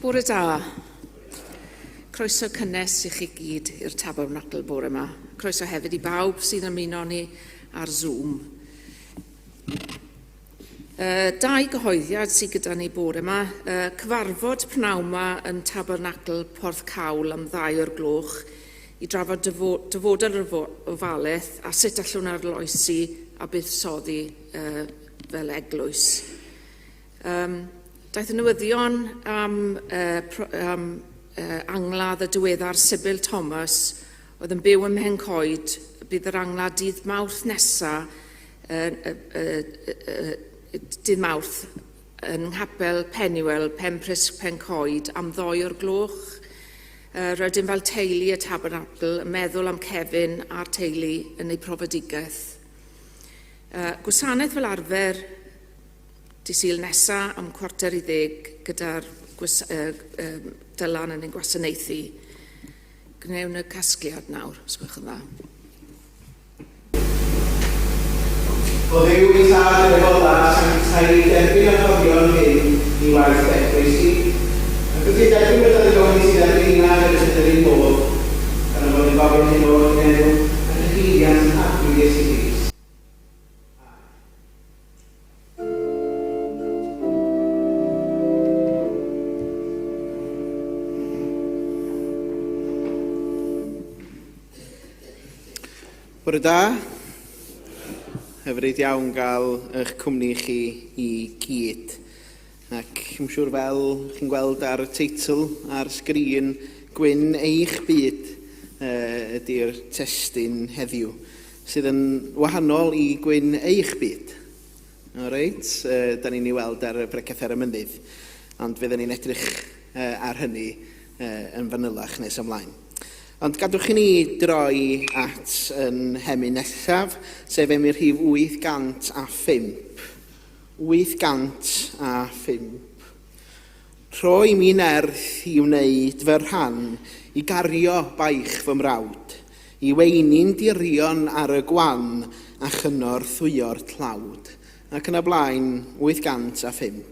Bore da. Croeso cynnes i chi gyd i'r Tabernacl bore yma. Croeso hefyd i bawb sydd yn ymuno ni ar Zoom. Uh, dau gyhoeddiad sydd gyda ni bore yma. Uh, cyfarfod pnawn yma yn Tabernacl Porth Cawl am ddau o'r gloch i drafod dyfo, dyfodol yr ofalaeth a sut allwn arloesi a buddsoddi uh, fel eglwys. Um, daeth y newyddion am, uh, pro, am uh, angladd y diweddar Sybil Thomas, oedd yn byw ym Mhencoed. Bydd yr angladd dydd Mawrth nesa, uh, uh, uh, uh, dydd Mawrth, yn Nghapel Penuel, Penprysg Pencoed, am ddoi o'r gloch. Uh, rydym fel teulu y Tabernacl yn meddwl am Kevin a'r teulu yn eu profedigaeth. Uh, gwasanaeth fel arfer Dydd Sul nesa am 9:45 gyda'r gwys, uh, uh, Dylan yn ein gwasanaethu. Gwnewn y casgliad nawr, os gwelwch yn dda. O Dduw ein Tad efo dda sanctaidd derbyn y rhoddion hyn i waith d'Eglwys di, ac wrth eu derbyn gyda ddigoni ti dderbyn inna hefyd yn yr un modd, gan y bod ni'n gofyn hyn oll yn enw a cyhoeddiant ein Harglwydd Iesu Grist. Amen. Bore da. Hyfryd iawn gael eich cwmni chi i gyd. Ac yn siŵr fel chi'n gweld ar y teitl ar sgrin, Gwyn eich byd ydy'r testun heddiw, sydd yn wahanol i Gwyn eich byd. O reit, uh, da ni'n ei weld ar y bregeth ar y mynydd, ond fydden ni'n edrych uh, ar hynny uh, yn fanylach nes ymlaen. Ond gadwch i ni droi at yn hemyn nesaf, sef emyn rhif 805. 805. Rho i mi nerth i wneud fy rhan i gario baich fy mrawd, i weini'n dirion ar y gwan a chynorthwyo'r tlawd, ac yn y blaen, 805.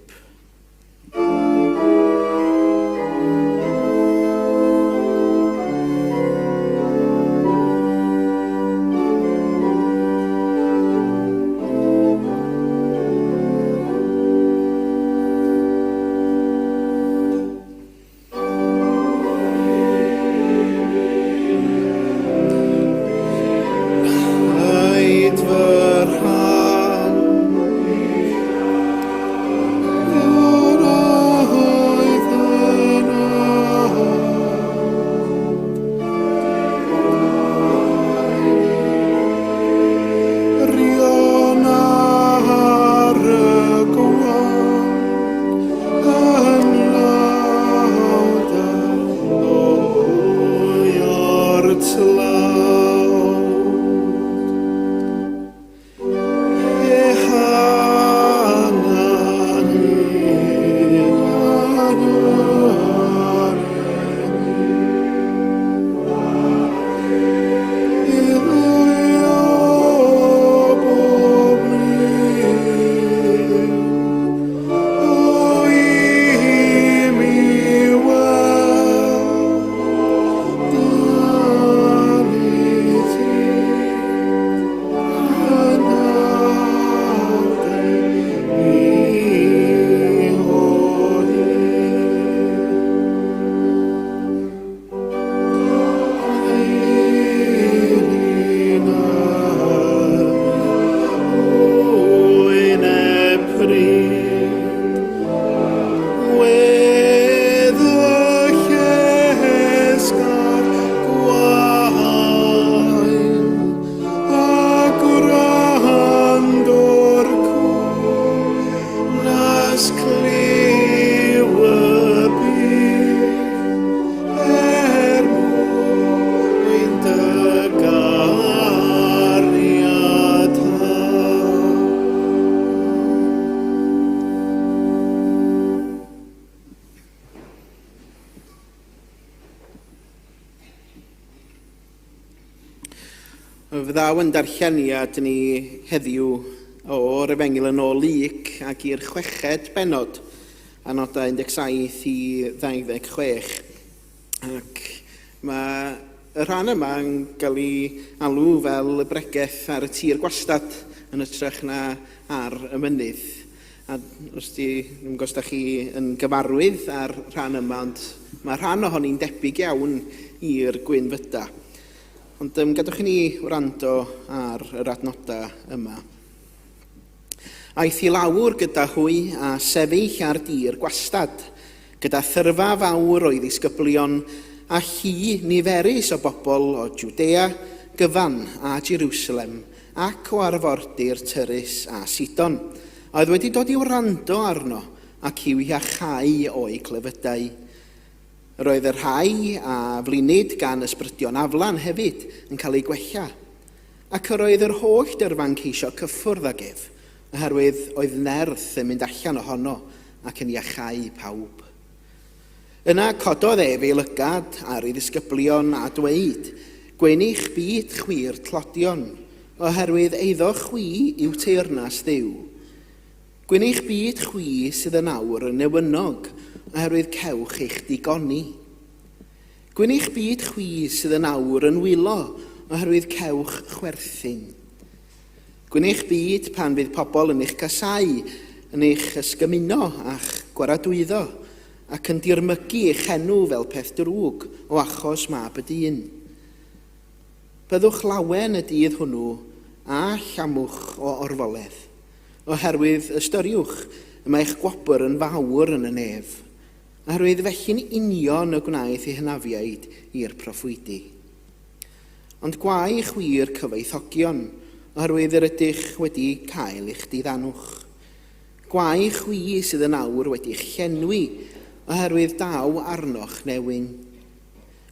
Rhaid fy rhan Yr oedd yn Rion ar y gwan yn lawd a o'r tlawd. Fyddaw yn darlleniad ni heddiw o'r Efengyl yn ôl Luc ac i'r chweched bennod. anodau 17 i 26. Ac mae y rhan yma yn cael ei alw fel y bregeth ar y tir gwastad yn hytrach na ar y mynydd. A os di, ddim gwybod os da chi yn gyfarwydd â'r rhan yma, ond mae rhan ohoni'n debyg iawn i'r gwynfyda. Ond um, gadwch i ni wrando ar yr adnodau yma. Aeth i lawr gyda hwy a sefyll ar dir gwastad, gyda thyrfa fawr o'i ddisgyblion a llu niferus o bobl o Jwdea gyfan a Jerusalem ac o arfordir Tyrus a Sidon, a oedd wedi dod i wrando arno ac i'w iachau o'u clefydau. Yr oedd y rhai a flinid gan ysbrydion aflan hefyd yn cael eu gwella. Ac yr oedd yr holl dyrfa'n ceisio cyffwrdd ag ef, oherwydd oedd nerth yn mynd allan ohono ac yn iachau pawb. Yna cododd ef ei lygad ar ei ddisgyblion a dweud, Gwenych byd chwi'r tlodion, oherwydd eiddo chwi yw teyrnas Dduw. Gwyn eich byd chwi sydd yn awr yn newynog, oherwydd cewch eich digoni. Gwyn eich byd chwi sydd yn awr yn wylo, oherwydd cewch chwerthin. Gwyn eich byd pan fydd pobl yn eich casáu, yn eich ysgymuno a'ch gwaradwyddo, ac yn dirmygu eich enw fel peth drwg o achos Mab y Dyn. Byddwch lawen y dydd hwnnw a llamwch o orfoledd. Oherwydd, ystyriwch, y mae eich gwobr yn fawr yn y nef, oherwydd felly'n union y gwnaeth ei hynafiaid i'r proffwydi. Ond gwae chwi'r cyfoethogion, oherwydd yr ydych wedi cael eich diddanwch. Gwae chwi sydd yn awr wedi'ch llenwi, oherwydd daw arnoch newyn.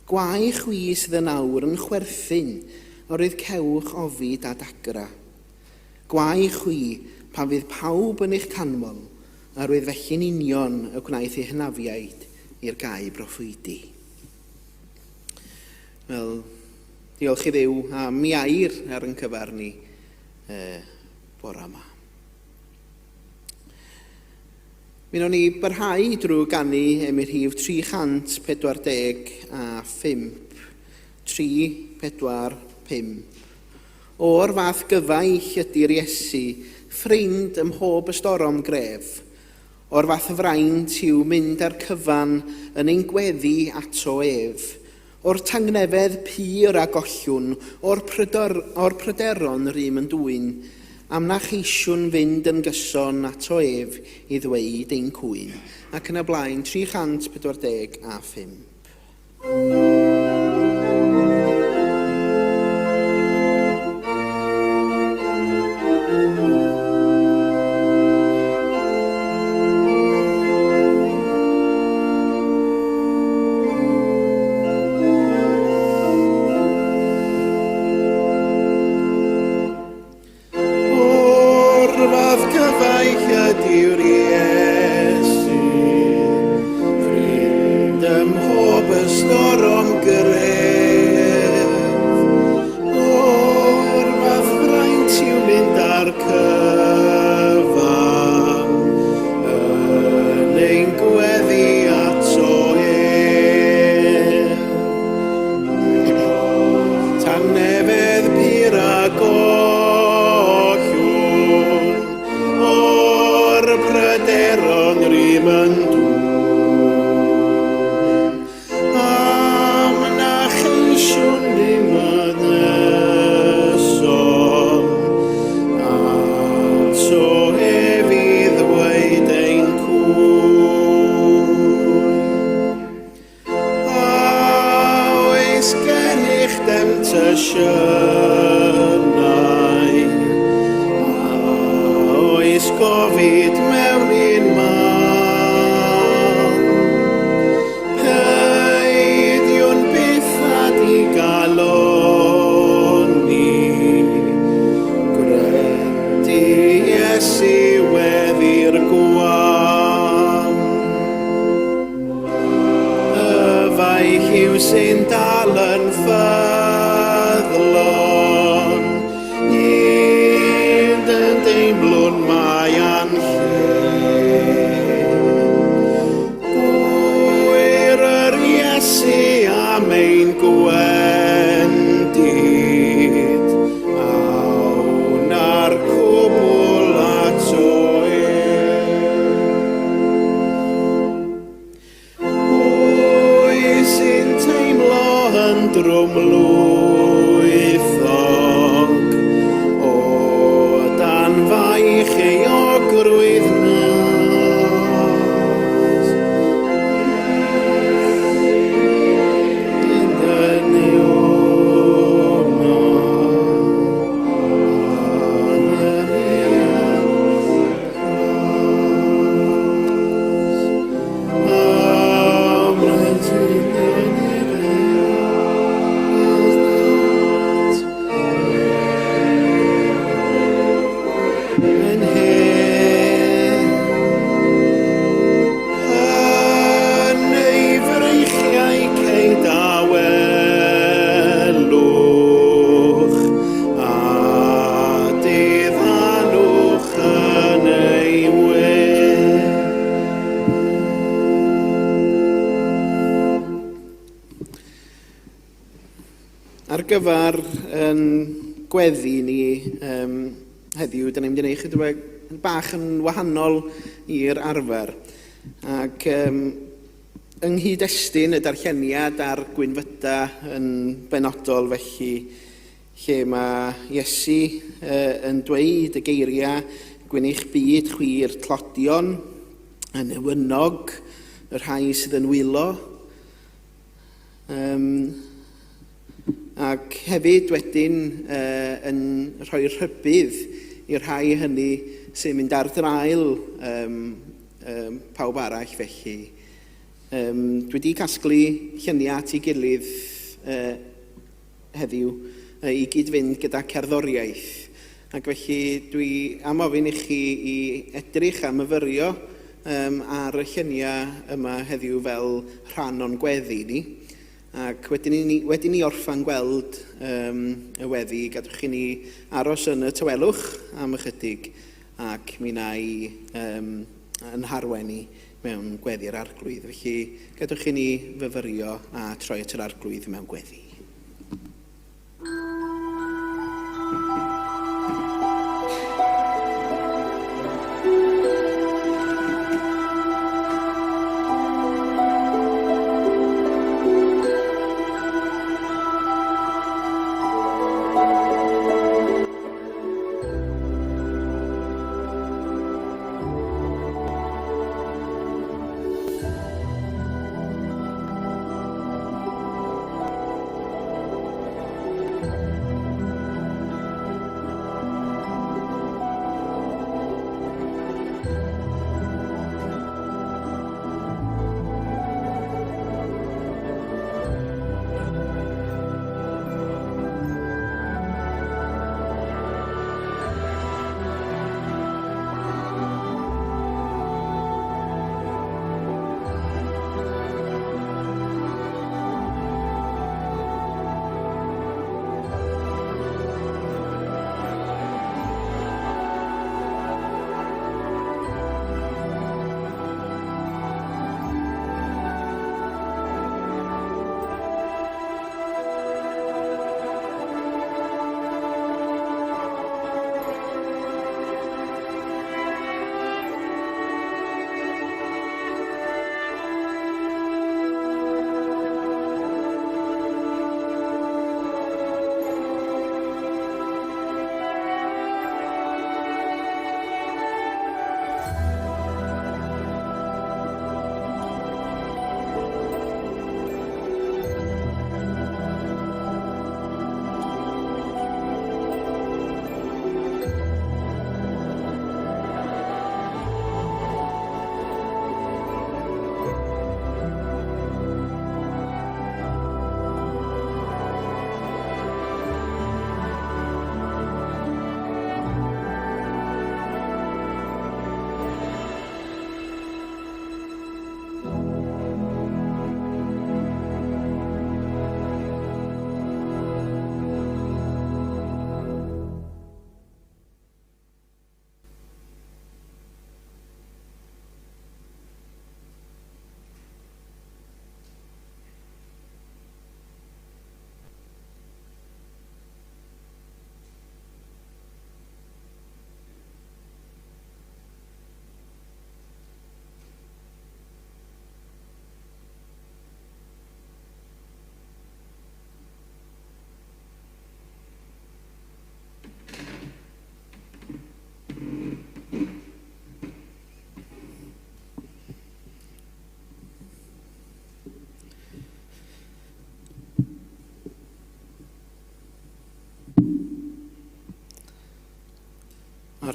Gwae chwi sydd yn awr yn chwerthin, oherwydd cewch ofid a dagrau. Gwae chwi, pan fydd pawb yn eich canmol, oherwydd felly'n union y gwnaeth eu hynafiaid i'r gau broffwydi. Wel, diolch i Dduw am i air ar yn cyfer ni bore yma. Mi wnawn ni barhau drwy ganu emyn rhif 345. 3, 4, 5. O'r fath gyfaill ydi'r Iesu, ffrind ym mhob ystorom gref. O'r fath fraint yw mynd â'r cyfan yn ein gweddi ato ef. O'r tangnefedd pur a gollwn, o'r pryder, o'r pryderon rŷm yn dwyn, am na cheisiwn fynd yn gyson ato ef i ddweud ein cwyn, ac yn y blaen, 345. O'r fath cyfaill ydyw'r Iesu, ffrind ym mhob ystorom gref. O'r fath fraint yw mynd â'r cyfan yn ein gweddi ato ef. Tangnefedd pur a gollwn, o'r pryderon rym yn dwyn. Am na cheisiwn ddim yn ysol, ato ef i ddweud ein cwyn. A oes gennych demtasiynau? A oes gofid mewn un man? Peidiwn byth â digalonni, Gwrendy Iesu weddi'r gwan. Y faich yw sy'n dal yn ffyddlon, un dyn deimlwn mae a'n lle. am ein gwendid, awn â'r cwbl ato ef. Pwy sy'n teimlo yn drwm lwythog o dan faich euogrwydd nas? Yn niwrnod Yn ei freichiau cei dawelwch, a diddanwch yn ei wedd. Ar gyfer yn gweddi ni heddiw, dyn ni'n mynd i wneud chydig bach yn wahanol i'r arfer. Ac yng nghyd-destun y darlleniad a'r gwynfyda yn benodol felly, lle mae Iesu yn dweud y geiriau gwyn eich byd chwi'r tlodion, y newynog, y rhai sydd yn wylo, Ac hefyd wedyn yn rhoi rhybudd i'r rhai hynny sy'n mynd ar draul pawb arall felly. Dwi wedi casglu lluniau at ei gilydd heddiw i gyd-fynd gyda cerddoriaeth. Ac felly dwi am ofyn i chi i edrych a myfyrio ar y lluniau yma heddiw fel rhan o'n gweddi ni. Ac wedyn i ni, wedi ni orffan gweld y weddi, gadwch i ni aros yn y tawelwch am ychydig ac mi wna i yn harwen ni mewn gweddi'r Arglwydd. Felly gadwch i ni fyfyrio a troi at yr Arglwydd mewn gweddi.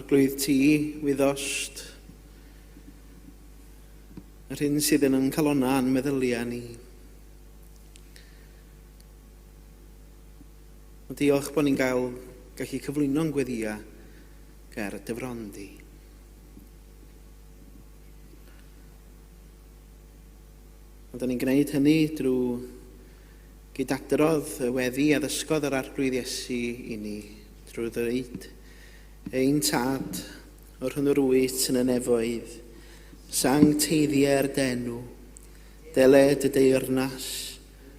Arglwydd ti wyddost yr hyn sydd yn yn calonnau a'n meddyliau ni. Ond diolch bod ni'n gael gallu cyflwyno'n gweddïau ger dy fron di. Ond da ni'n gwneud hynny drwy gydadrodd y weddi a ddysgodd yr Arglwydd Iesu i ni drwy ddweud, Ein Tad, o'r hwn yr wyt yn y nefoedd, sancteiddier dy enw, dele dy deyrnas,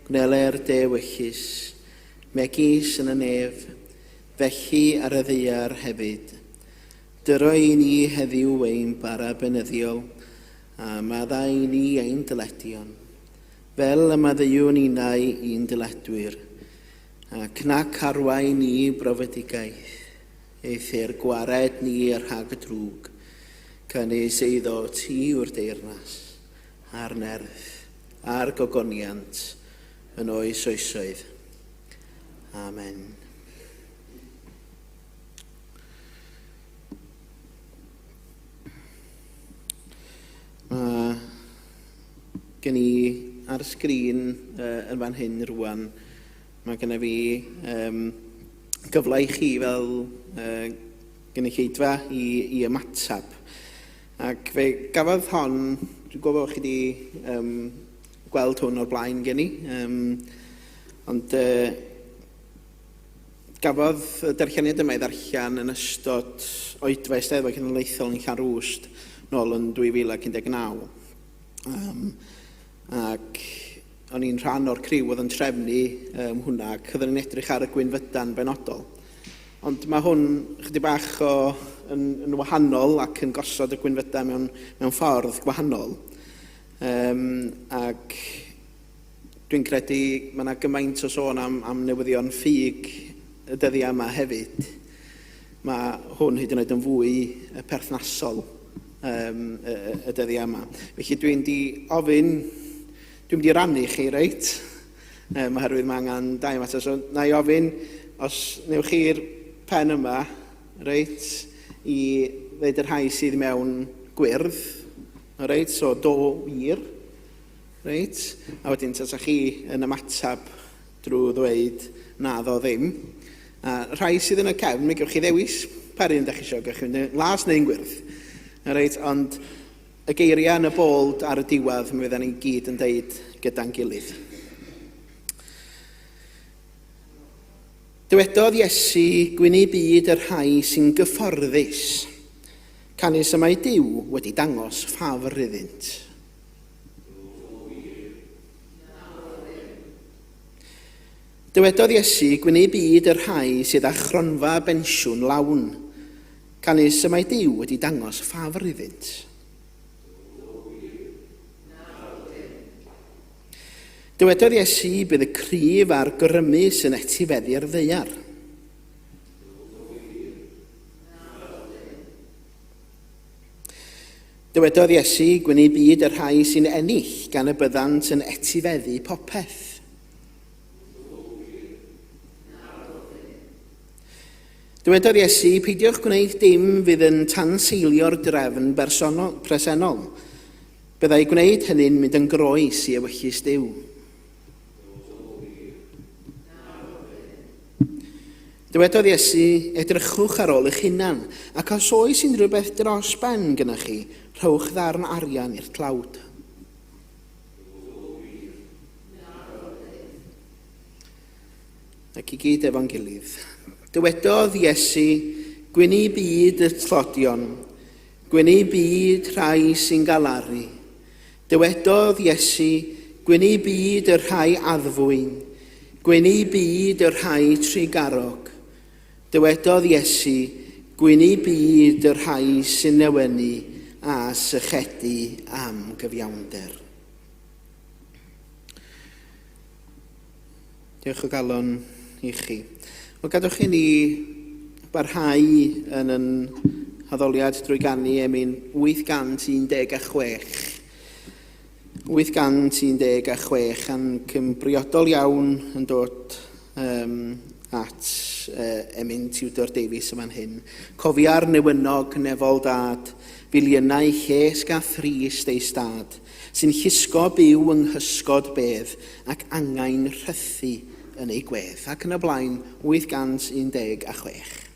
gwneler dy ewyllys, megis yn y nef, felly ar y ddaear hefyd. Dyro i ni heddiw ein bara beunyddiol, a maddau i ni ein dyledion, fel y maddeuwn ninnau i'n dyledwyr, ac nac arwain ni brofedigaeth, eithr gwared ni rhag y drwg, canys eiddo ti yw'r deyrnas, a'r nerth, a'r gogoniant, yn oes oesoedd. Amen. Mae gen i ar y sgrin uh, yn fan hyn rwan, mae gen fi um, gyfle i chi fel uh, gynulleidfa i, i ymateb. Ac fe gafodd hon, dwi'n gwybod bod chi wedi um, gweld hwn o'r blaen gen i, um, ond uh, Gafodd y darlleniad yma ei ddarllen yn ystod oedfa Eisteddfod Cenedlaethol yn Llanrwst nôl yn 2019. Um, ac o'n i'n rhan o'r criw oedd yn trefnu um, hwnna, ac oedden ni'n edrych ar y gwynfyda'n benodol. Ond mae hwn chydig bach o, yn, yn wahanol ac yn gosod y gwynfydau mewn, mewn ffordd gwahanol. Um, ac Dwi'n credu mae yna gymaint o sôn am, am newyddion ffug y dyddiau yma hefyd. Mae hwn hyd yn oed yn fwy perthnasol um, y, y dyddiau yma. Felly dwi'n di ofyn, dwi'n di rannu chi, reit? Um, oherwydd mae angen dau ymateb. So, na i ofyn, os newch chi'r pen yma, reit, i ddeud y rhai sydd mewn gwyrdd, reit, so do wir, Reit, a wedyn tasa chi yn ymateb drwy ddweud naddo ddim. A rhai sydd yn y cefn, mi gewch chi ddewis pa un da chi eisiau, gewch chi fynd yn las neu'n gwyrdd. Reit, ond y geiriau yn y bold ar y diwedd, mi fyddan ni gyd yn deud gyda'n gilydd. Dywedodd Iesu, gwyn eu byd y rhai sy'n gyfforddus, canys y mae Duw wedi dangos ffafr iddynt. Dywedodd Iesu, Gwyn eu byd y rhai sydd â chronfa bensiwn lawn, canys y mae Duw wedi dangos ffafr iddynt. Dywedodd Iesu, Bydd y cryf a'r grymus yn etifeddu'r ddaear. Dywedodd Iesu, Gwyn eu byd y rhai sy'n ennill, gan y byddant yn etifeddu popeth. Dywedodd Iesu, Peidiwch gwneud dim fydd yn tanseilio'r drefn bersonol, presennol. Byddai gwneud hynny'n mynd yn groes i ewyllys Duw. Dywedodd Iesu, Edrychwch ar ôl eich hunan, ac os oes unrhyw beth dros ben gyda chi, rhowch ddarn arian i'r tlawd. Ac i gyd efo'n gilydd. Dywedodd Iesu, Gwyn eu byd y tlodion, gwyn eu byd rhai sy'n galaru. Dywedodd Iesu, Gwyn eu byd y rhai addfwyn, gwyn eu byd y rhai trugarog. Dywedodd Iesu, Gwyn eu byd y rhai sy'n newynu a sychedu am gyfiawnder. Diolch o galon i chi. Wel, gadwch i ni barhau yn yn haddoliad drwy ganu emyn 816. 816 a'n cyn briodol iawn yn dod um, at emyn Tudor Davies yn fan hyn. Cofia'r newynog nefol dad, filiynau llesg a thrist ei stad, sy'n llusgo byw yng nghysgod bedd ac angau'n rhythu yn ei gwedd, ac yn y blaen, 816.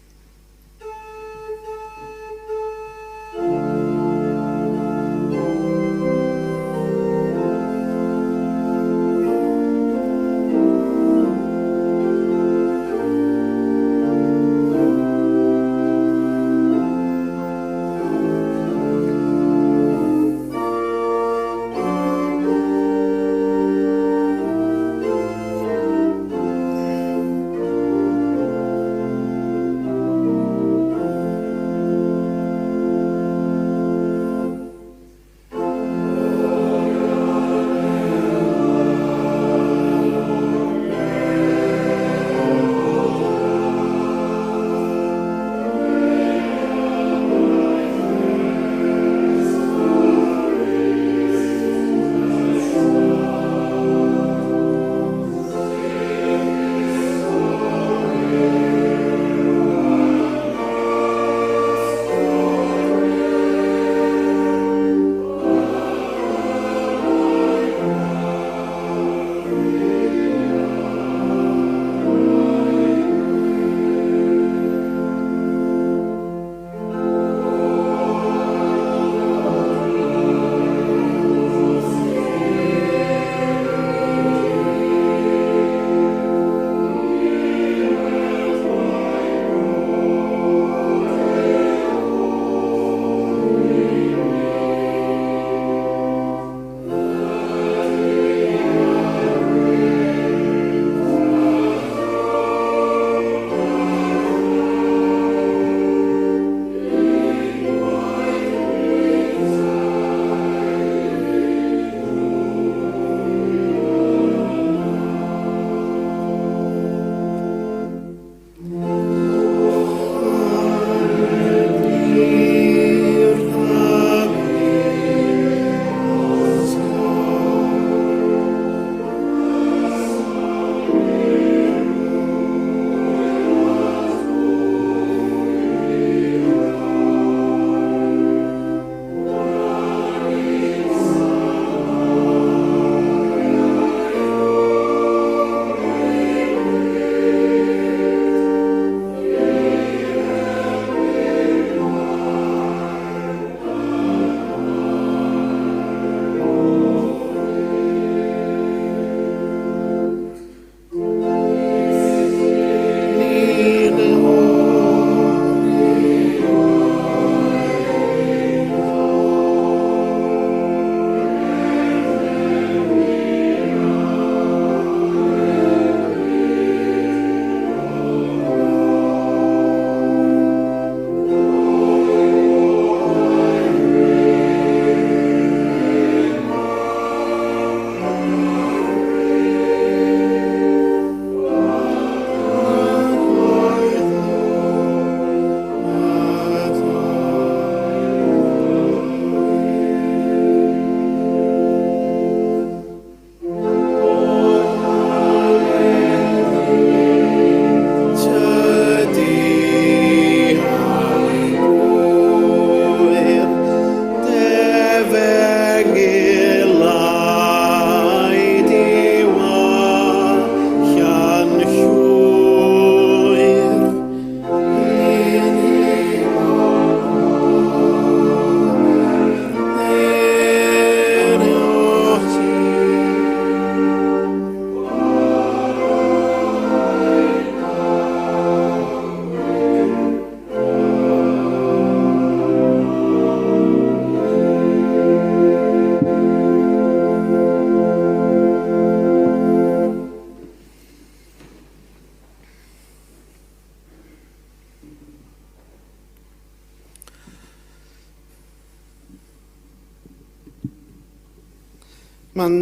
Mae'n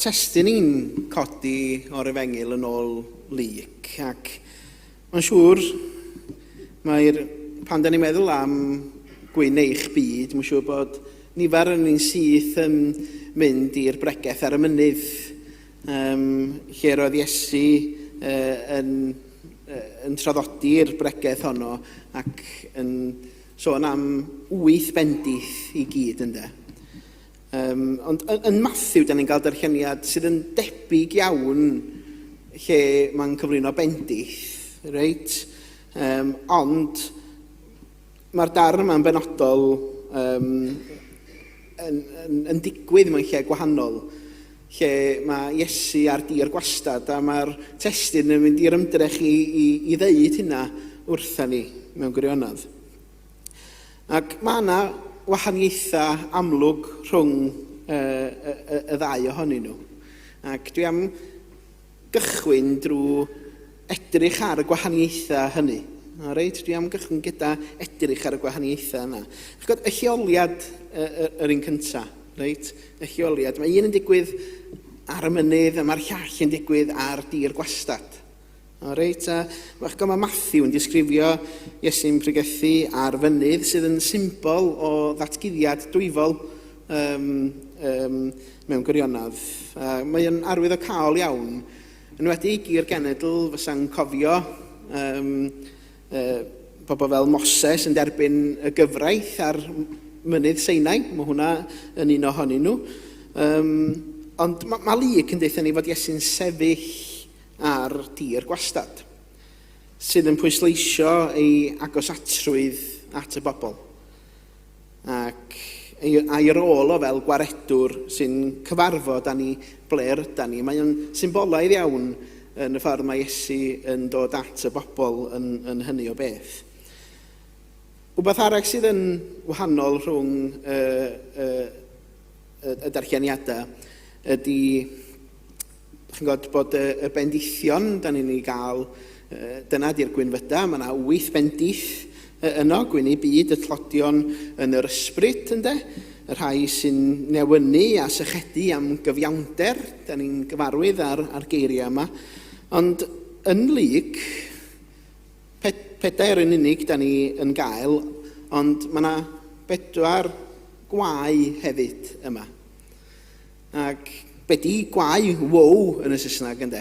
testun ni'n codi o'r efengyl yn ôl Luc, ac mae'n siŵr mae'r, pan da ni'n meddwl am gwyn eich byd, mae'n siŵr bod nifer yn ni'n syth yn mynd i'r bregeth ar y mynydd, lle roedd Iesu yn yn traddodi'r bregeth honno ac yn sôn am wyth bendith i gyd ynde. Um, ond yn, yn Matthew, da ni'n cael darlleniad sydd yn debyg iawn lle mae'n cyflwyno bendith, reit? Um, ond mae'r darn yma'n benodol um, yn, yn, yn digwydd mewn lle gwahanol, lle mae Iesu ar dir gwastad, a mae'r testun yn mynd i'r ymdrech i, i, i ddeud hynna wrtha ni mewn gwirionedd. Ac mae yna wahaniaethau amlwg rhwng y, y, y, y ddau ohonyn nhw. Ac dwi am gychwyn drwy edrych ar y gwahaniaethau hynny. O reit, dwi am gychwyn gyda edrych ar y gwahaniaethau yna. Ch'god, gwybod, y lleoliad yr un cynta, reit? Y lleoliad. Mae un yn digwydd ar y mynydd a mae'r llall yn digwydd ar dir gwastad. O reit, a ch'god, mae Matthew yn disgrifio Iesu'n pregethu ar fynydd sydd yn symbol o ddatguddiad dwyfol um, um, mewn gwirionedd. Uh, mae yn arwyddocaol iawn, yn enwedig i'r genedl fysa'n cofio um, uh, pobl fel Moses yn derbyn y gyfraith ar mynydd Seinai, mae hwnna yn un ohonyn nhw. Um, ond mae ma Luc yn deutha ni fod Iesu'n sefyll ar dir gwastad, sydd yn pwysleisio ei agosatrwydd at y bobl. Ac ei, a'i rôl o fel gwaredwr sy'n cyfarfod â ni ble rydan ni. Mae o'n symbolaidd iawn yn y ffordd mae Iesu yn dod at y bobl yn, yn hynny o beth. Wbath arall sydd yn wahanol rhwng y, y, y, y darlleniadau ydy chi'n gwybod bod y, y bendithion da ni'n ei gael, dyna di'r gwynfyda, mae yna wyth bendith yno, gwyn ei byd, y tlodion yn yr ysbryd, ynde? Y rhai sy'n newynu a sychedu am gyfiawnder, da ni'n gyfarwydd ar, ar geiriau yma. Ond yn Luc, pedair yn unig da ni yn gael, ond mae yna bedwar gwae hefyd yma. Ac be di gwae? Woe yn y Saesneg, ynde?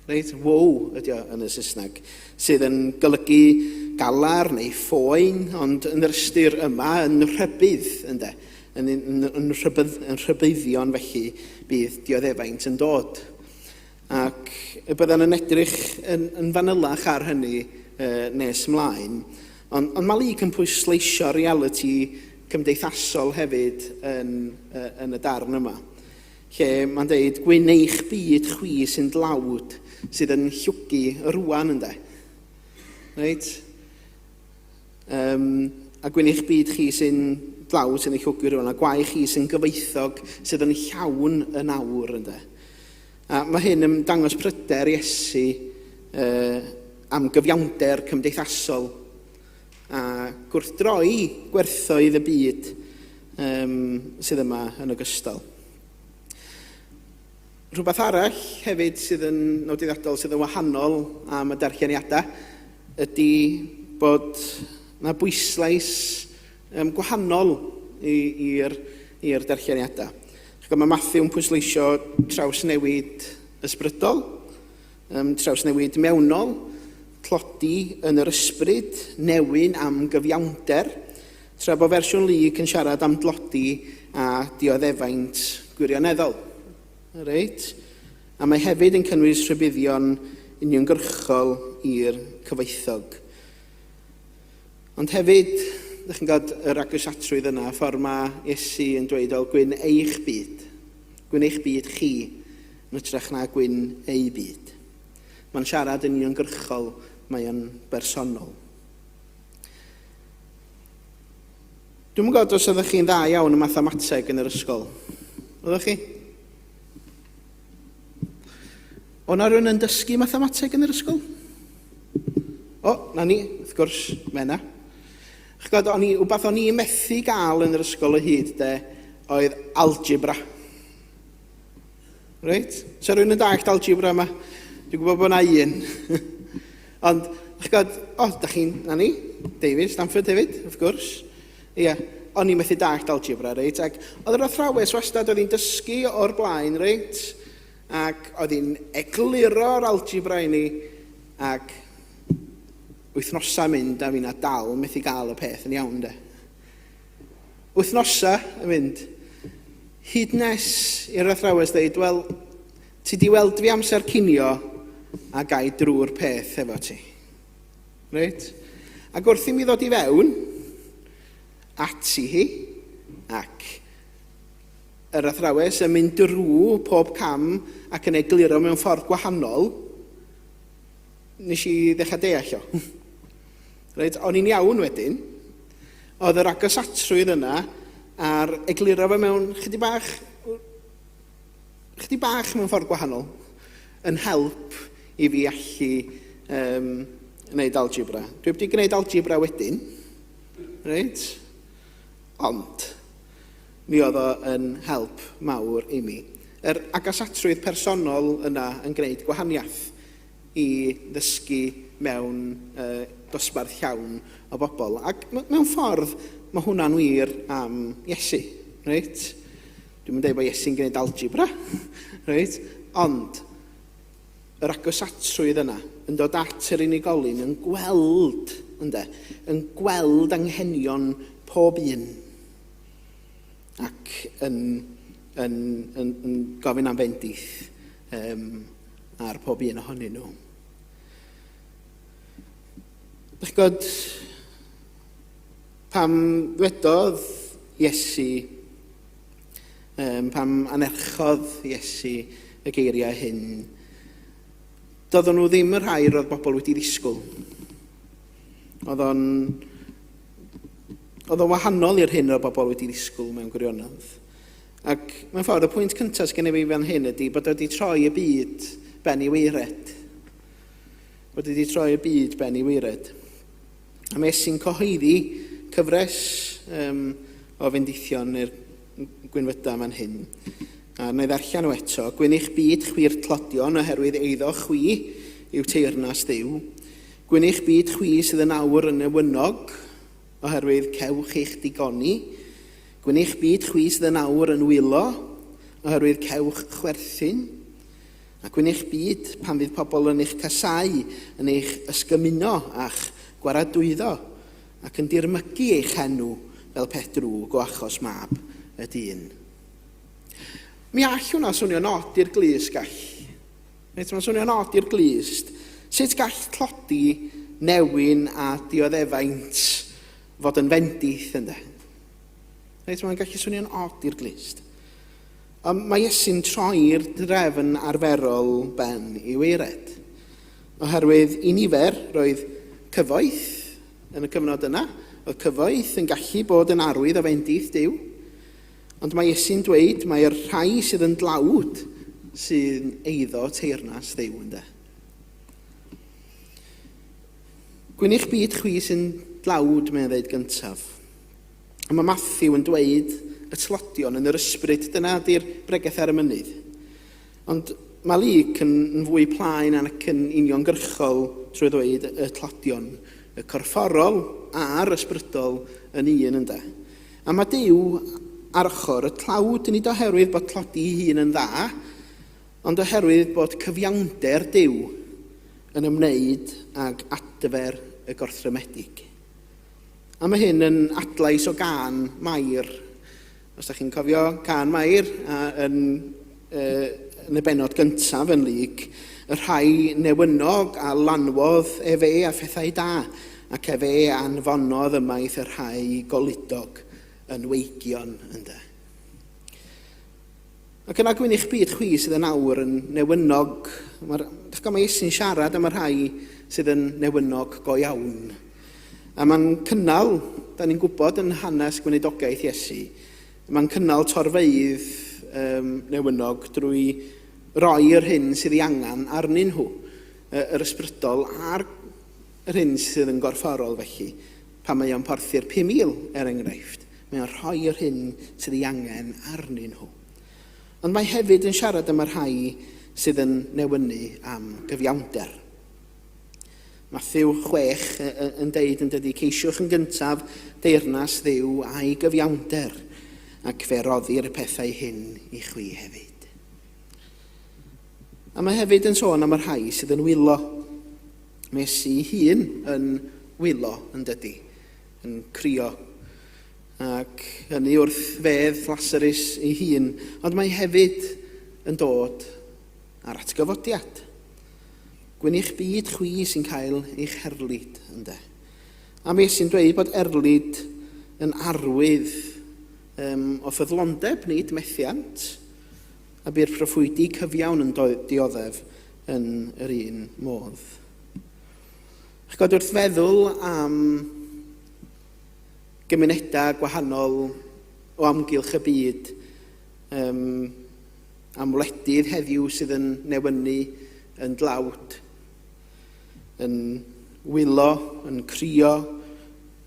Reit, woe ydi o yn y Saesneg, sydd yn golygu galar neu phoen, ond yn yr ystyr yma yn rhybudd, ynde? Yn, yn, yn, rhybydd, yn rhybuddion felly bydd dioddefaint yn dod. Ac y byddan yn edrych yn, yn fanylach ar hynny uh, nes mlaen. Ond, ond mae Luc yn pwysleisio realiti cymdeithasol hefyd yn, uh, yn y darn yma. Lle mae'n dweud, gwyn eich byd chwi sy'n dlawd, sydd yn llwgu rwan ynde. Reit? Um, a gwyn eich byd chi sy'n dlawd sy'n eich llwgu rwan, a gwae chi sy'n gyfoethog sydd yn llawn yn awr ynde. A mae hyn yn dangos pryder Iesu uh, am gyfiawnder cymdeithasol a gwrthdroi gwerthoedd y byd um, sydd yma yn ogystal. Rhywbeth arall hefyd sydd yn nodweddiadol, sydd yn wahanol am y darlleniadau, ydy bod yna bwyslais um, gwahanol i'r darlleniadau. Ch'bod, mae Matthew yn pwysleisio trawsnewid ysbrydol, um, trawsnewid mewnol, tlodi yn yr ysbryd, newyn am gyfiawnder, tra bod fersiwn Luc yn siarad am dlodi a dioddefaint gwirioneddol. Reit? A mae hefyd yn cynnwys rhybuddion uniongyrchol i'r cyfoethog. Ond hefyd, ydych chi'n gweld yr agosatrwydd yna, y ffordd mae Iesu yn dweud, wel, gwyn eich byd. Gwyn eich byd chi, yn hytrach na gwyn eu byd. Mae'n siarad yn uniongyrchol, mae o'n bersonol. Dwi'm yn gwybod os oeddech chi'n dda iawn yn mathemateg yn yr ysgol. Oeddech chi? O na rhywun yn dysgu mathemateg yn yr ysgol? O, na ni, wrth gwrs, mae yna. Ch'god, o'n i, wbath o'n i'n methu gael yn yr ysgol o hyd, de, oedd algebra. Reit? So rhywun yn dallt algebra yma? Dwi'n gwybod bod yna un. Ond, ch'god, o, da chi'n, na ni, David Stanford hefyd, wrth gwrs. Ie, o'n i'n methu dallt algebra, reit? Ac oedd yr athrawes wastad, oedd hi'n dysgu o'r blaen, reit? Ac oedd hi'n egluro'r algebra i ni, ac Wythnosau mynd a fi'na dal methu gael y peth yn iawn de. Wythnosau yn mynd. Hyd nes i'r athrawes ddeud, wel, ti di weld fi amser cinio a gai drwy'r peth efo ti. Reit? Ac wrth i mi ddod i fewn, ati hi, ac yr athrawes yn mynd drwy pob cam ac yn egluro mewn ffordd gwahanol, nes i ddechrau deall o. Reit, o'n i'n iawn wedyn. Oedd yr agosatrwydd yna a'r egluro fe mewn chydig bach, chydig bach mewn ffordd gwahanol yn help i fi allu um, wneud algebra. Dwi wedi gwneud algebra wedyn, reit? Ond, mi oedd o yn help mawr i mi. Yr agosatrwydd personol yna yn gwneud gwahaniaeth i ddysgu mewn uh, dosbarth llawn o bobl. Ac mewn ffordd, mae hwnna'n wir am Iesu, reit? Dwi'n mynd dweud bod Iesu'n gwneud algebra, reit? Ond, yr agosatrwydd yna yn dod at yr unigolyn, yn gweld, ynde, yn gweld anghenion pob un ac yn, yn, yn, yn gofyn am fendith um, ar pob un ohonyn nhw. Dych chi'n gwybod, pam ddwedodd Iesu, um, pam anerchodd Iesu y geiriau hyn, doedden nhw ddim y rhai roedd bobl wedi ddisgwyl. Oedd o'n oedd o'n wahanol i'r hyn roedd bobl wedi ddisgwyl mewn gwirionedd. Ac mewn ffordd, y pwynt cyntaf sydd gen i fi fan hyn ydy bod wedi troi y byd ben i weired. Bod wedi troi y byd ben i weired. A mae Iesu'n cyhoeddi cyfres um, o fendithion i'r gwynfydau fan hyn. A wna i ddarllen nhw eto. Gwyn eich byd chwi'r tlodion oherwydd eiddo chwi yw teyrnas Dduw. Gwyn eich byd chwi sydd yn awr yn newynog oherwydd cewch eich digoni. Gwyn eich byd chwi sydd yn awr yn wylo oherwydd cewch chwerthin. Ac gwyn eich byd pan fydd pobl yn eich casáu, yn eich ysgymuno a'ch gwaradwyddo, ac yn dirmygu eich enw fel peth drwg o achos mab y dyn. Mi all hwnna swnio'n od i'r glust, gall. Reit, mae'n swnio'n od i'r glust. Sut gall tlodi, newyn a dioddefaint fod yn fendith, ynde? Reit, mae'n gallu swnio'n od i'r glust. Ond mae Iesu'n troi'r drefn arferol ben i waered. Oherwydd i nifer roedd cyfoeth yn y cyfnod yna, oedd cyfoeth yn gallu bod yn arwydd o fendith Duw. Ond mae Iesu'n dweud mae'r rhai sydd yn dlawd sy'n eiddo teyrnas Dduw ynde. Gwyn eich byd chwi sy'n dlawd, mae'n dweud gyntaf. A mae Matthew yn dweud y tlodion yn yr ysbryd, dyna ydy'r bregeth ar y mynydd. Ond mae Luc yn, yn fwy plaen ac yn uniongyrchol trwy ddweud y tlodion, y corfforol a'r ysbrydol yn un ynde. A mae Duw ar ochr y tlawd, nid oherwydd bod tlodi ei hun yn dda, ond oherwydd bod cyfiawnder Duw yn ymwneud ag adfer y gorthrymedig. A mae hyn yn adlais o gân Mair. Os da chi'n cofio cân Mair a, yn, uh, yn y benod gyntaf yn Luc, y rhai newynog a lanwodd efe a phethau da, ac efe anfonodd ymaith y rhai goludog yn weigion ynde. Ac yna gwyn eich byd chwi sydd yn awr yn newynog. Mae'r, dych mae Iesu'n siarad am y rhai sydd yn newynog go iawn. A mae'n cynnal, da ni'n gwybod yn hanes gweinidogaeth Iesu, mae'n cynnal torfeydd um, newynog drwy roi yr hyn sydd ei angen arnyn nhw, yr ysbrydol a'r yr hyn sydd yn gorfforol felly, pan mae o'n porthi'r 5,000 er enghraifft. Mae o'n rhoi yr hyn sydd ei angen arnyn nhw. Ond mae hefyd yn siarad am y rhai sydd yn newynu am gyfiawnder. Mathew 6 yn deud yn dydy, ceisiwch yn gyntaf deyrnas Dduw a'i gyfiawnder, ac fe roddir y pethau hyn i chwi hefyd. A mae hefyd yn sôn am y rhai sydd yn wylo. Mae Iesu ei hun yn wylo, yn dydy, yn crio. Ac hynny wrth fedd Lasarus ei hun, ond mae hefyd yn dod ar atgyfodiad. Gwyn eich byd chwi sy'n cael eich herlid, ynde. A mae Iesu'n dweud bod erlid yn arwydd um, o ffyddlondeb, nid methiant, a bu'r proffwydi cyfiawn yn dioddef yn yr un modd. Ch'god, wrth feddwl am gymunedau gwahanol o amgylch y byd, um, am wledydd heddiw sydd yn newynu yn dlawd, yn wylo, yn crio,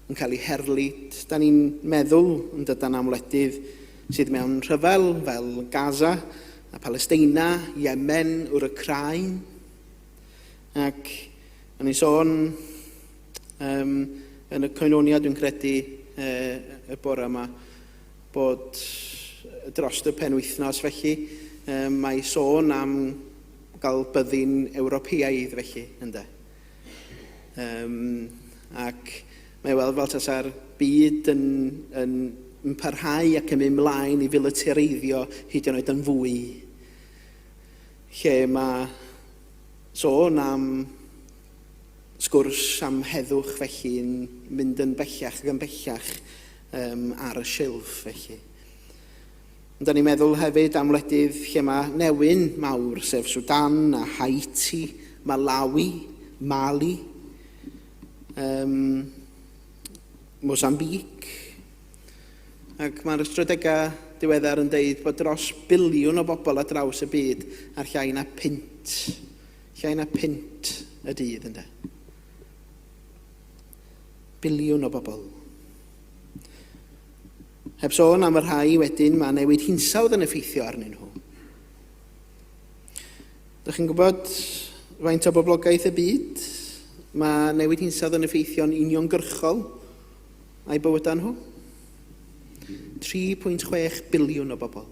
yn cael eu herlid. Da ni'n meddwl yn dydan am wledydd sydd mewn rhyfel fel Gaza a Palesteina, Yemen, yr Wcráin. Ac o'n i'n sôn um, yn y coenonia, dwi'n credu, y bore yma, bod dros y penwythnos felly, um, mae sôn am gael byddin Ewropeaidd felly, ynde. Um, ac mae weld fel tasa'r byd yn, yn, yn parhau ac yn mynd mlaen i filitareiddio hyd yn oed yn fwy. Lle mae sôn am sgwrs am heddwch felly yn mynd yn bellach ac yn bellach um, ar y silff felly. Ond da ni'n meddwl hefyd am wledydd lle mae newyn mawr, sef Sudan a Haiti, Malawi, Mali, um, Mozambique. Ac mae'r ystradegau diweddar yn deud bod dros biliwn o bobl ar draws y byd ar llai na pint. Llai na pint y dydd, ynde. Biliwn o bobl. Heb sôn am y rhai wedyn mae newid hinsawdd yn effeithio arnyn nhw. Dych chi'n gwybod faint o boblogaeth y byd mae newid hinsawdd yn effeithio'n uniongyrchol a'i bywydau nhw? 3.6 biliwn o bobl.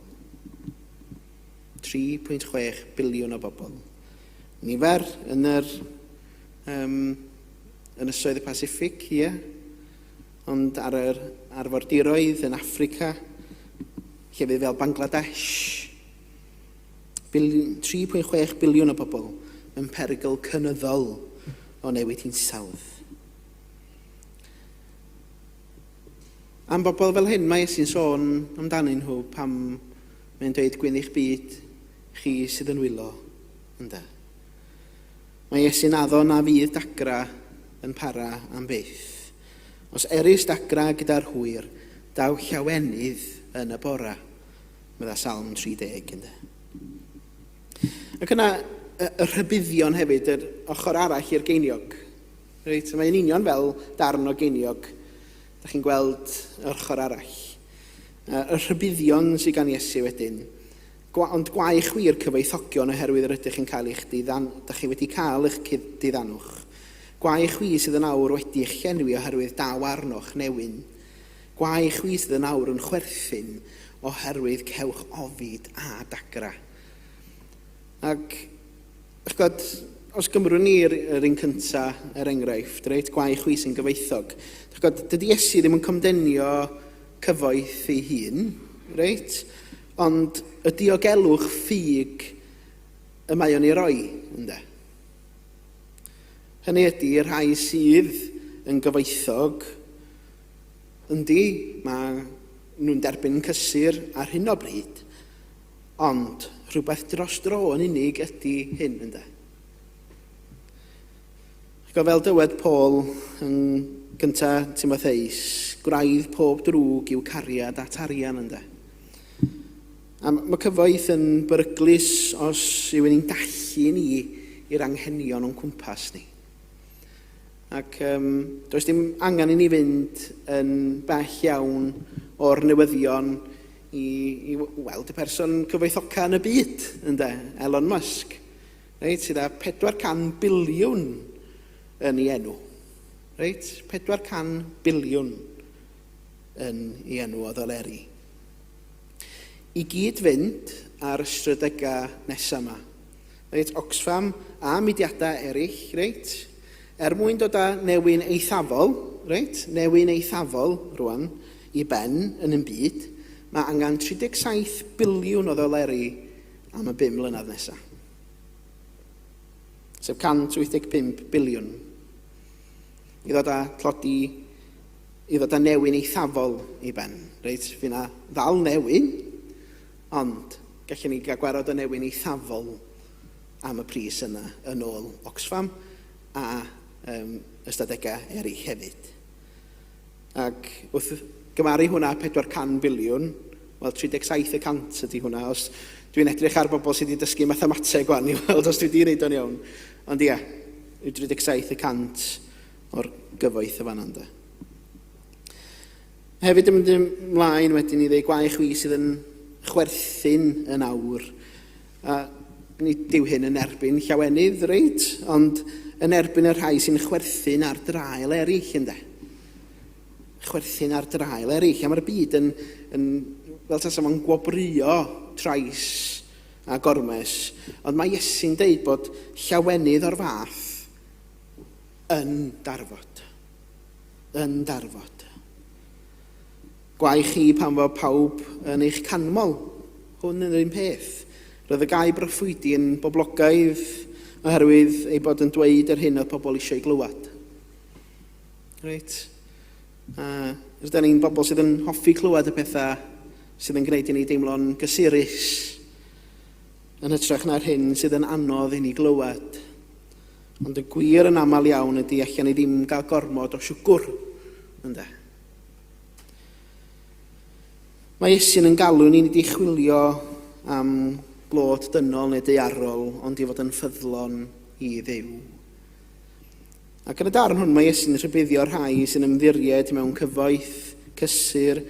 3.6 biliwn o bobl. Nifer yn yr um, ynysoedd y Pasiffic, ie. Yeah. Ond ar yr arfordiroedd yn Affrica, llefydd fel Bangladesh, 3.6 biliwn o bobl mewn perygl cynyddol o newid hinsawdd. Am bobl fel hyn mae Iesu'n sôn amdanyn nhw pam mae'n dweud gwyn eich byd chi sydd yn wylo, ynde. Mae Iesu'n addo na fydd dagra yn para am byth. Os erys dagra gyda'r hwyr, daw llawenydd yn y bora, medda Salm 30, ynde. Ac yna, y, y rhybuddion hefyd, yr ochr arall i'r geiniog. Reit, mae'n union fel darn o geiniog. Da chi'n gweld yr ochr arall. Y rhybuddion sydd gan Iesu wedyn. Gwa, ond gwae chwi i'r cyfoethogion oherwydd yr ydych yn cael eich diddan, da chi wedi cael eich diddanwch. Gwae chwi sydd yn awr wedi eich llenwi oherwydd daw arnoch newyn. Gwae chwi sydd yn awr yn chwerthin oherwydd cewch ofid a dagra. Ac, ch'god, os gymrwn ni'r yr un cynta, er enghraifft, reit, gwae chwi sy'n gyfoethog. Ch'god, dydy Iesu ddim yn condemnio cyfoeth ei hun, reit? Ond y diogelwch ffug y mae o'n ei roi, ynde? Hynny ydy, y rhai sydd yn gyfoethog, yndi, mae nhw'n derbyn cysur ar hyn o bryd, ond rhywbeth dros dro yn unig ydy hyn, ynde? Ac fel dywed Paul yn gynta Timotheus, gwraidd pob drwg yw cariad at arian, ynde? A mae cyfoeth yn beryglus os yw ein dallu ni i'r anghenion o'n cwmpas ni. Ac um, does dim angen i ni fynd yn bell iawn o'r newyddion i, i weld y person cyfoethoca yn y byd, ynde, Elon Musk. Reit, sydd â 400 biliwn yn ei enw. Reit, 400 biliwn yn ei enw o ddoleri. I gyd fynd ar ystradegau nesaf yma. Reit, Oxfam a mudiadau eraill, reit? Er mwyn dod â newyn eithafol, reit, newyn eithafol rwan, i ben yn un byd, mae angen 37 biliwn o ddoleri am y bum mlynedd nesaf. Sef 185 biliwn. I ddod â tlodi, i ddod â newyn eithafol i ben. Reit, fydd na ddal newyn, ond gallwn ni gael gwarad o newyn eithafol am y pris yna yn ôl Oxfam a um, ystadegau eraill hefyd. Ac wrth gymaru hwnna 400 biliwn, wel 37 y cant ydy hwnna. Os dwi'n edrych ar bobl sydd wedi dysgu mathemateg gwan i weld os dwi wedi gwneud o'n iawn. Ond ia, 37 y cant o'r gyfoeth y fanna ynde. Hefyd yn mynd ymlaen wedyn i ddweud gwae chwi sydd yn chwerthin yn awr. A nid yw hyn yn erbyn llawenydd, reit, ond yn erbyn y rhai sy'n chwerthin ar draul eraill, ynde. Chwerthin ar draul eraill. A mae'r byd yn, yn fel tasa fo'n gwobrwyo trais a gormes. Ond mae Iesu'n deud bod llawenydd o'r fath yn darfod. Yn darfod. Gwae chi pan fo pawb yn eich canmol. Hwn yn yr un peth. Roedd y gau broffwydi yn boblogaidd oherwydd ei bod yn dweud yr hyn oedd pobl eisiau ei glywed. Reit. A rydyn ni'n bobl sydd yn hoffi clywed y pethau sydd yn gwneud i ni deimlo'n gysurus yn hytrach na'r hyn sydd yn anodd i ni glywed. Ond y gwir yn aml iawn ydy allan ni ddim gael gormod o siwgwr, ynde? Mae Iesu'n yn galw ni nid i chwilio am glod dynol neu daearol, ond i fod yn ffyddlon i Dduw. Ac yn y darn hwn mae Iesu'n rhybuddio'r rhai sy'n ymddiried mewn cyfoeth, cysur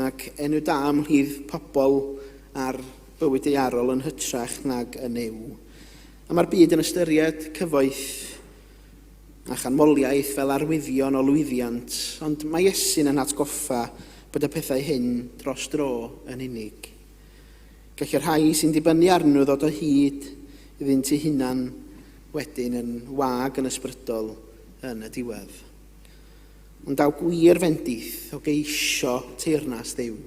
ac enw da ymhlith pobl ar bywyd daearol yn hytrach nag yn Nuw. A mae'r byd yn ystyried cyfoeth a chanmoliaeth fel arwyddion o lwyddiant, ond mae Iesu'n yn atgoffa bod y pethau hyn dros dro yn unig. Gall y rhai sy'n dibynnu arnyn nhw ddod o hyd iddynt eu hunan wedyn yn wag yn ysbrydol yn y diwedd. Ond daw gwir fendith o geisio teyrnas Dduw.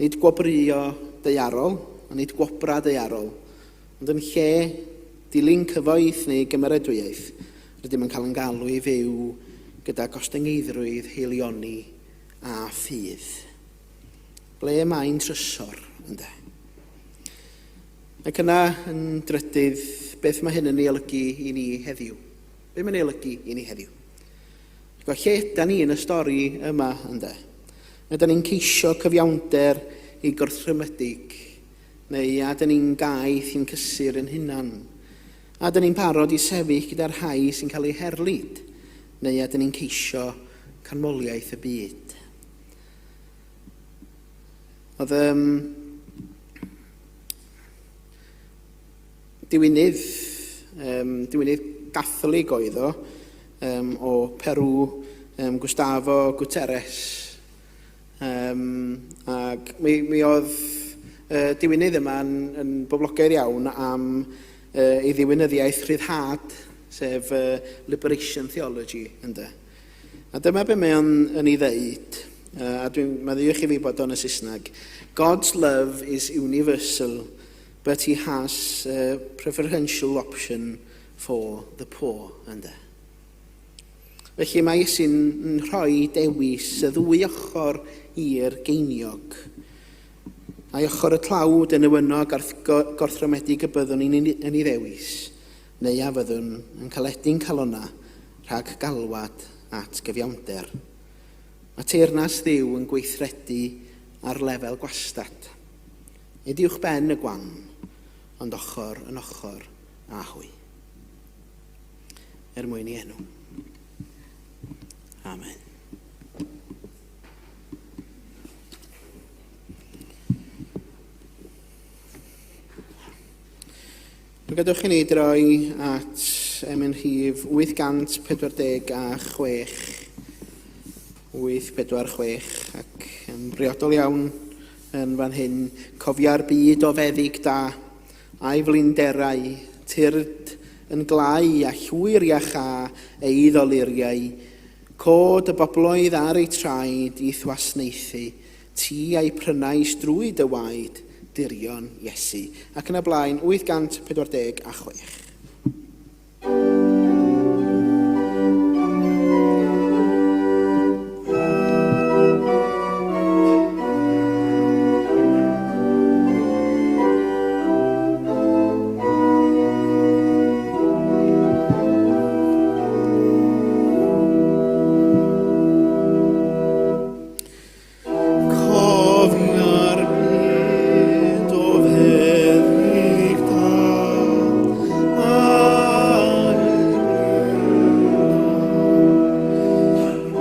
Nid gwobrwyo daearol, a nid gwobrau daearol, ond yn lle dilyn cyfoeth neu gymeradwyaeth, rydym yn cael yn galw i fyw gyda gostyngeiddrwydd, haelioni a ffydd. Ble mae'n trysor, ynde? Ac yna, yn drydydd, beth mae hyn yn ei olygu i ni heddiw? Be mae'n ei olygu i ni heddiw? Gweld lle ydan ni yn y stori yma, ynde? Ydan ni'n ceisio cyfiawnder i gorthrymedig, neu a ydyn ni'n gaeth i'n cysur yn hunan? A ydyn ni'n barod i sefyll gyda'r rhai sy'n cael eu herlid, neu a ydyn ni'n ceisio canmoliaeth y byd? Oedd um, diwinydd, um, diwinydd Gatholig oedd o, um, o Peru, um, Gustavo Guterres. Um, ac mi, mi oedd uh, diwinydd yma yn, yn boblogaidd iawn am uh, ei ddiwinyddiaeth rhyddhad, sef uh, Liberation Theology, ynde. A dyma be mae o'n yn ei ddeud, uh, a dwi'n maddeuwch i fi bod o'n y Saesneg. God's love is universal, but he has a preferential option for the poor, ynde. Felly mae Iesu'n rhoi dewis y ddwy ochr i'r geiniog. Ai ochr y tlawd yn newynog a'r gorthrymedig y byddwn ni'n yn ei ddewis, neu a fyddwn yn caledu'n calonnau rhag galwad at gyfiawnder. Mae teyrnas Dduw yn gweithredu ar lefel gwastad. Nid uwch ben y gwan, ond ochr yn ochr â hwy. Er mwyn i enw. Amen. Fe gadwch i ni droi at emyn rhif 846. 846 ac yn briodol iawn yn fan hyn, cofia'r byd o feddyg da, a'i flinderau, tyrd yn glau a llwyr iachâ ei ddoluriau, cod y bobloedd ar eu traed i'th wasnaethu, ti a'i prynais drwy dy waed, dirion Iesu. Ac yn y blaen, 846. Cofia'r byd o feddyg da,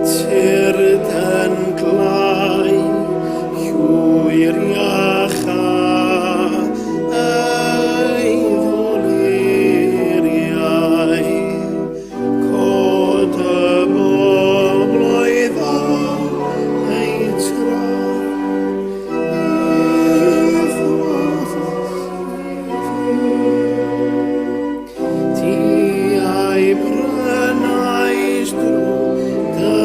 Tyrd yn glau, llwyr iachâ, ei ddoluriau. Cod y bobloedd ar eu traed, i'th Ti a'i brynais drwy dy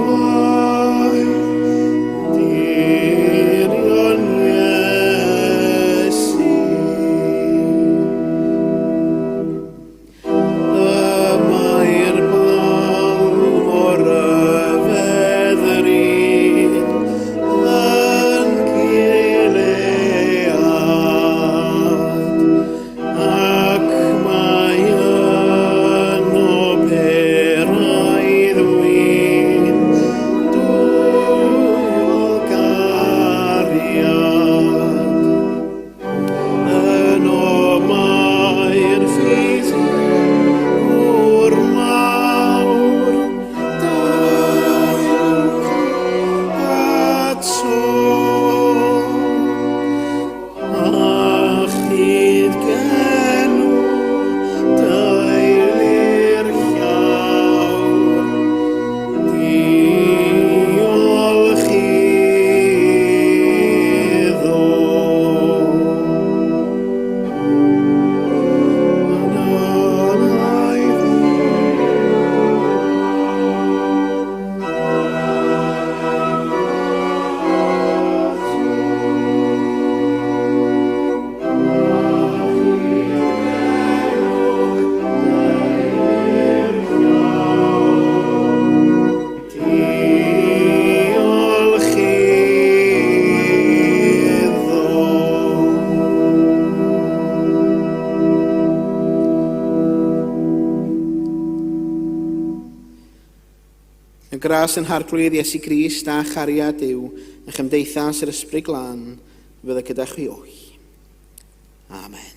waed, dirion Iesu. Y mae'r balm o ryfedd ryd yn Gilead, ac mae yno peraidd win dwyfol gariad. Yno mae'r ffydd gŵr mawr, dewch ato. A chyd genw deulu'r llawr, diolch iddo. Diolch iddo. Y gras yn Harglwydd Iesu Grist a chariad Duw a chymdeithas yr Ysbryd Glân fydda gyda chwi oll. Amen.